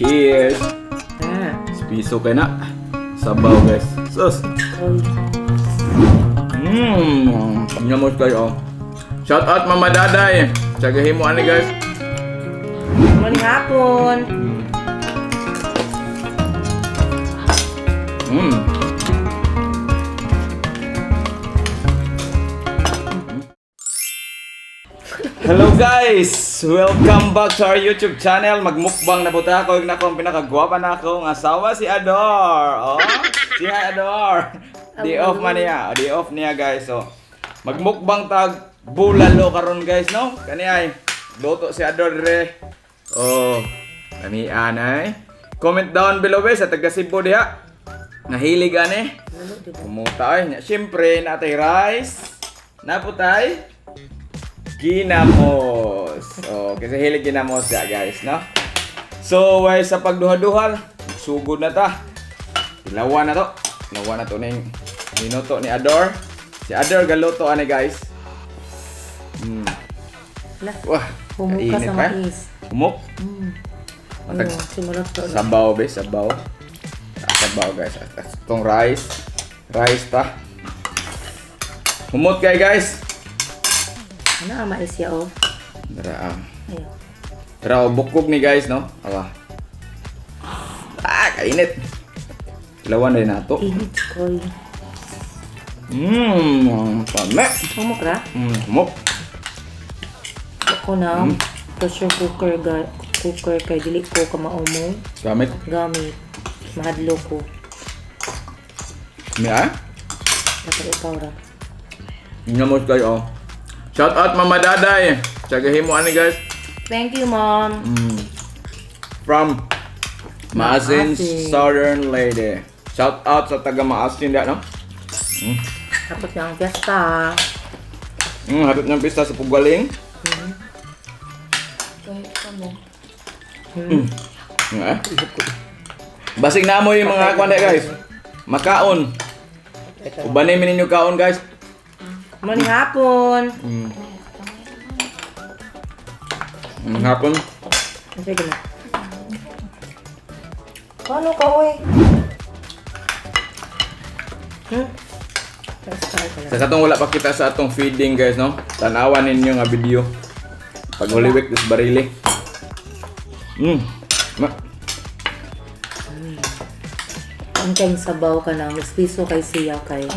Cheers! Ah. Piso kay na. Sabaw, guys. Sus! Oy. Nyamos kayo, oh. Shout out Mama Daday. Tsagahin mo ani, guys. Morning hapon. Hello guys! Welcome back to our YouTube channel. Magmukbang na buta ako. Yung nako ang pinakagwapa na akong asawa si Ador. Oh, si hi Ador. Day off man niya. Day off niya, guys. So, magmukbang tag bulalo karon, guys, no? Kani ay luto si Ador re. Oh, kani anay. Comment down below guys sa taga Cebu diha. Nahilig ani. Kumuta ay. Siyempre, natay rice. Naputay. Ginamos. Oh, kasi hilig ginamos ya, guys, no? So, way sa pagduha-duha, sugod na ta. Ilawan na to. Ilawan na to ning minuto ni Ador. Si Ador galuto ani, guys. Lah, Wah, humuka kainit sa pa, eh. mais. Humok. Ano, Matag simulat to. sabaw be, sabaw. Ah, sabaw, guys. At itong rice. Rice ta. Humot kay guys. Ano ang mais ya, oh? Dara ah. Ayo. Pero bukog ni guys, no? Awa. Ah, kainit. Ilawan din nato. Init koy. Pame. Humok ra? Humok. Ako na, pressure cooker ga cooker kay dili ko kamaumo. Gamit. Gamit. Mahadlo ko. May ah? Dapat ikaw ra. Namos kayo, oh. Shout out Mama Daday. Tsagahin mo ani, guys. Thank you, Mom. From Maasin, Maasin. Southern Lady. Shout out sa taga Maasin da, no? Tapos na ang fiesta. Hapit ng pista sa Pugaling. Eh? Basig na mo yung mga kwan guys. Makaon. Ubanin mi ninyo kaon, guys. Morning hapon. Hapon. Sige na. Paano ka, oy? Start ka lang. Sa katong wala pa kita sa atong feeding, guys, no? Tanawan ninyo nga video. Pag Holy Week des barili. Ma Ang kayong sabaw ka na, mas piso kay siya kay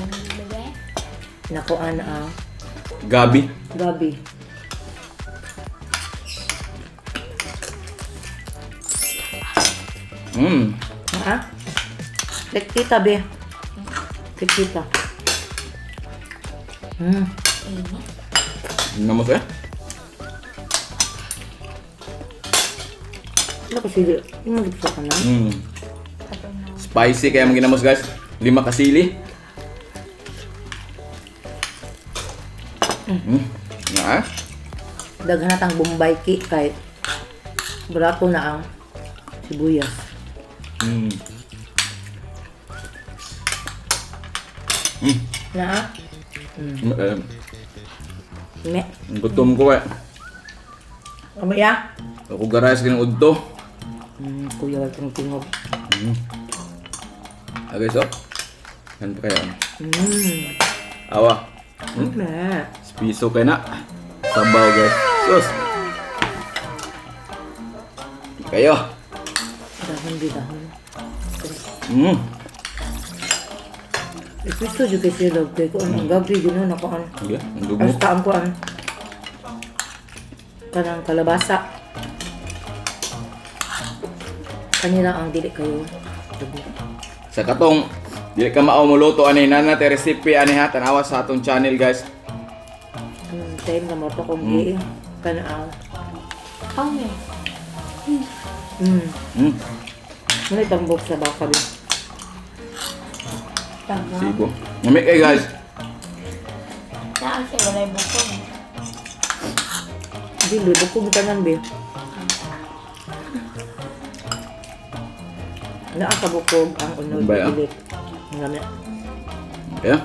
nakuan ang Gabi. gabi. Ha? Kita be. Kita. Namos eh. Ano kasi di? Yung magpisa ka na? Spicy kaya mga ginamos, guys. Lima kasili. Nga eh. Daghan na tang Bombay ki kay brato na ang sibuyas. Na? Eh, Me. ang gutom ko eh. Ano ya? Ako garais ganang udto. Kuya, wag kang tingog. Ah, guys, oh. Yan pa kaya. Awa. Me. Piso kay na. Sabaw, guys. Sus. Kayo. Dahon di dahon. Ipisto jud kay siya dog kay kuan ang gabi jud na kuan. Okay, ang dugo. Basta ang kuan. Kanang kalabasa. Kanila ang dili kayo. Dugo. Sa katong dili ka mao moluto ani nana te recipe ani ha, tanawa sa atong channel, guys. Time na mo to kung gi kanang. Ano tambok sa baka bi? Sibo. Nami kay guys. Dili bukog tanan bi. Naa ka bukog ang unod Bombay, ah. dili. Ang lami. Yeah.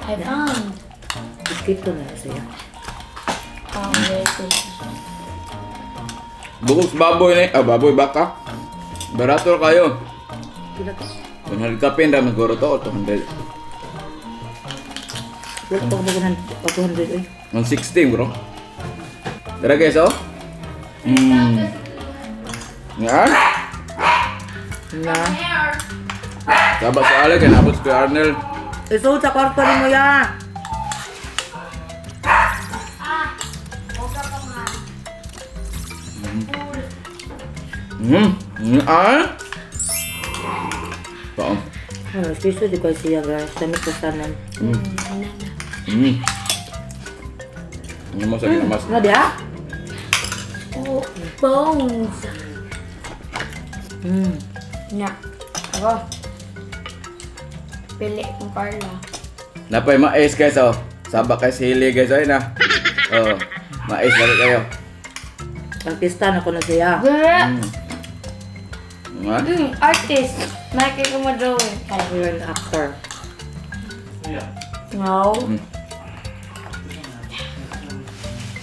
I found Biskito na siya. Very tasty. Bukog sa baboy ni, ah, baboy baka. Barato kayo. Pila to? 100 kapin ra maguro to o 200. Wala pa ko 200 eh. 160 bro. Tara guys, oh. Yan. Na. Saba sa alay kay nabot si Kuya Arnel. Isuod sa kwarto ni mo ya. Ah. Paon. Ano, siso di ko siya guys. Samit ko sana. Ano mo sa ginamas? Ano diha? Oh, bones. Nya. Ako. Pili kong Carla. Napay mais guys, oh. Saba kay sili guys, ay na. Oh, mais lagi kayo. Artista na ko na siya. Nga? Artist. Michael ko ma-drawing. You're an actor. No.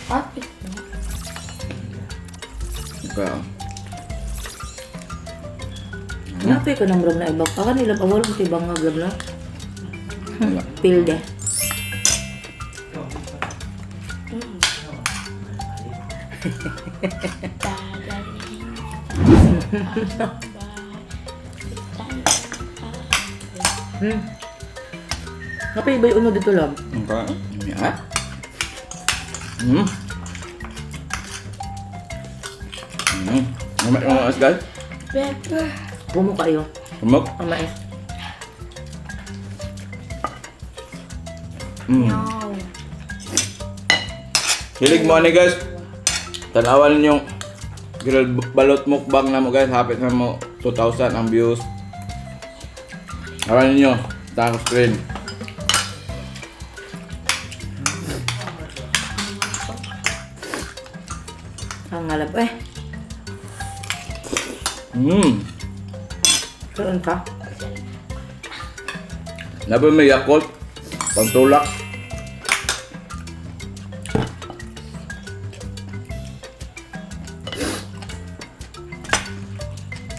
Artist. Okay. Oh. Napay ko ng room na ibang. Aka nila, awal ko tibang nga glab na. Wala. Pilde. Napay ba yung uno dito lang? Okay. Yeah. Mamay yung mais guys. Pepper. Bumo kayo. Kumok. Ang mais. No. Hilig mo ani guys. Tanawan ninyong grilled balot mukbang na mo guys. Hapit na mo 2,000 ang views. Awan ninyo. Tako screen. Ang ngalab. Eh, karon ka? Labi may Yakult. Pantulak.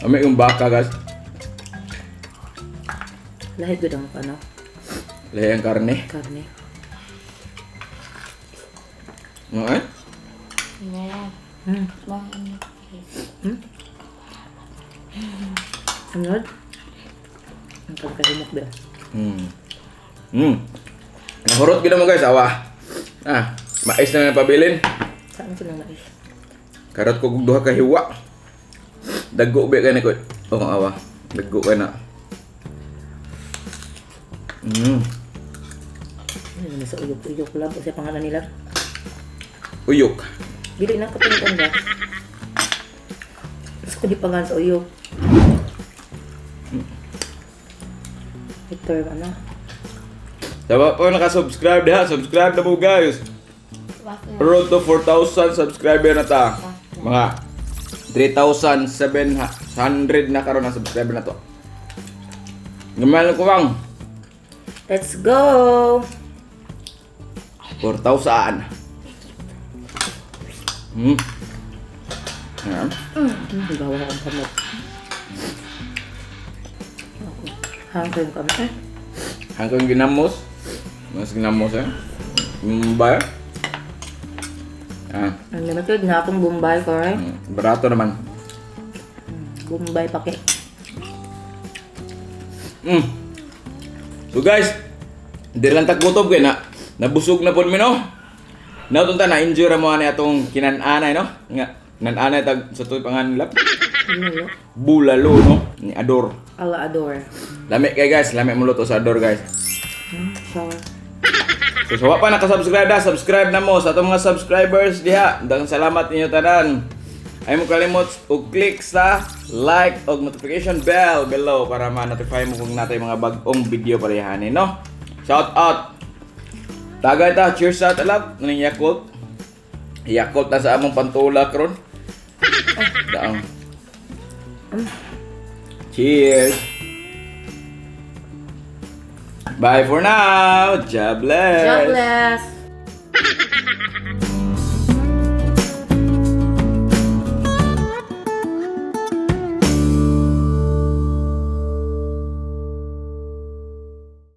Ami yung baka guys. Lahi gud ang ano, Lahi ang karne. karne. Okay. Yeah. Ano yun? Ang pagkahimok ba? Nahurot gid mo guys, awa. Ah, mais na nga pabilin. Saan ko ng mais? Karot ko kog duha ka hiwa. Daggo ba kay ni ko. Oh, awa. Daggo kay na. Ano naman sa uyok-uyok lang kasi pangalan nila. Uyok. Dili na kapitan ba? Gusto ko di pangalan sa uyok. Victor, ano? Dapat po naka-subscribe diha, subscribe na mo guys. Road to 4,000 subscriber na ta. Mga 3,700 na karon ang subscriber na to. Gamay ko bang Let's go! 4,000. Ayan. Gawa akong kamot. Ako. Hanggang kami. Eh, Hanggang ginamos. Mas ginamos eh. Mumbai. Ah, unlimited na akong Bombay ko eh. Barato naman. Bombay pake. So guys, di lang taggutob kay na nabusog na pud mi no. Naton ta na enjoy ra mo ani atong kinan-anay no. Nga kinan-anay tag sa tuy pangan lap. Ano Bulalo no ni Ador. Ala adore. Lami kay guys, lami mo luto sa Ador guys. Shower. So sa wa pa nakasubscribe na, subscribe na mo sa atong mga subscribers diha. Daghang salamat ninyo tanan. Ay mo kalimot og click sa like og notification bell below para ma-notify mo kung natay mga bag-ong video parehani no. Shout out. Tagay ta, cheers sa talab ning Yakult. Yakult na sa among pantulak ron. Daong. Cheers. Bye for now. God bless. God bless!